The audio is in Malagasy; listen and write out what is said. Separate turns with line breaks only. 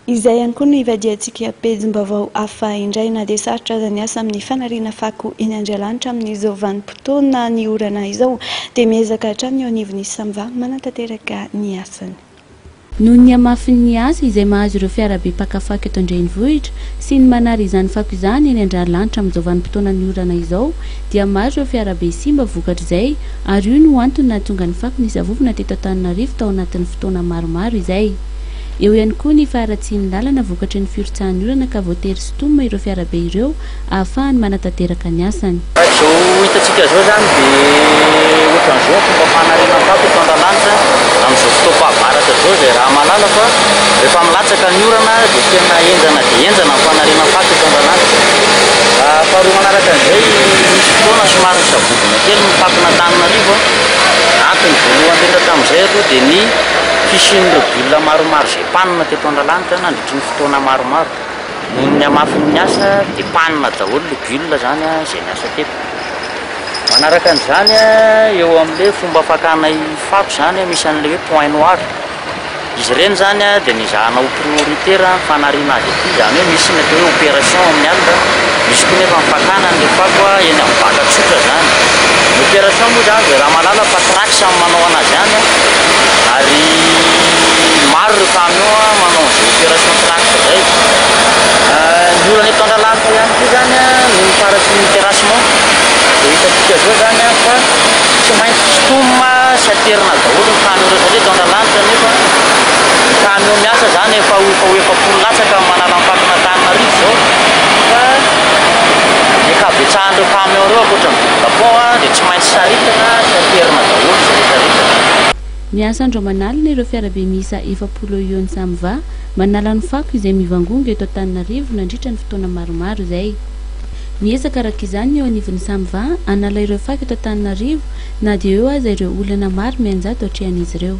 Izay ihany koa no hivadihantsika pejim-baovao hafa indray na dia sarotra aza ny asa amin'ny fanariana fako eny Andrialanitra amin'izao vanim-potoana ny orana izao dia miezaka hatrany eo anivon'ny Samva manatanteraka ny asany.
Noho ny hamafin'ny asa izay mahazo ireo fiarabe mpaka fako eto an-drenivohitra sy ny manary izany fako izany eny Andralanitra amin'izao vanim-potoanan'ny orana izao dia maro ireo fiarabe simba vokatr'izay ary io no antony nahatonga ny fako nisavovona teto Antananarivo tao anatin'ny fotoana maromaro izay. Eo ihany koa ny faharatsian'ny lalana vokatry ny firotsahan'ny orana ka voatery sintomina ireo fiarabe ireo ahafahany manatanteraka ny asany.
Izao hitantsika izao izany dia ohatran'izao ny fomba fanarenam-pako eto Andralanitra amin'izao fotoam-pahavaratra izao izay raha mahalala fa rehefa milatsaka ny orana dia tena henjana dia henjana ny fanarenam-pako eto Andralanitra. Faharoa manaraka an'izay nisy fotoana somary nisavovona kely ny fakon'Antananarivo. Antony voalohany indrindra tamin'izay aloha dia ny fisian'ireo bulle maromaro izay mpanina teto Andralanitra nandritry ny fotoana maromaro. Noho ny hamafin'ny asa dia panina daholo le bulle zany izay niasa teto. Manaraka an'izany eo amin'le fomba fakanay fako zany misy an'le hoe point noir. Izy ireny zany dia nezahana ho prioritaire ny fanariana azy aty, izany hoe misy ny atao hoe opération amin'ny alina, misy koa nefa ny fakana an'le fako eny amin'ny baka tsotra zany. Ny opération moa zany dia raha mahalala fa trax no manao anazy any ary maro ireo camion manao an'izay opération trax izay. Ny olana eto Andralanitra ihany koa izany noho ny faharatsian'ny terrassement dia hitantsika izao izany fa tsy maintsy sintomina sy aterina daholo ny camion rehetra eto Andralanitra nefa ny camion miasa izany efa ho efa ho 40 latsaka ny manala ny fakon'Antananarivo izao fa ny ankabetsahan'ireo camion ireo ankoatra ny double pont dia tsy maintsy saritina sy aterina daholo izay rehetra rehetra.
Miasa andro aman'alina ireo fiarabe miisa 40 eo eo ny Samva, manala ny fako izay mivangongo eto Antananarivo nandritra ny fotoana maromaro izay. Miezaka araka izany ny eo anivon'ny Samva hanala ireo fako eto Antananarivo na dia eo aza ireo olana maro mianjady atrehan'izy ireo.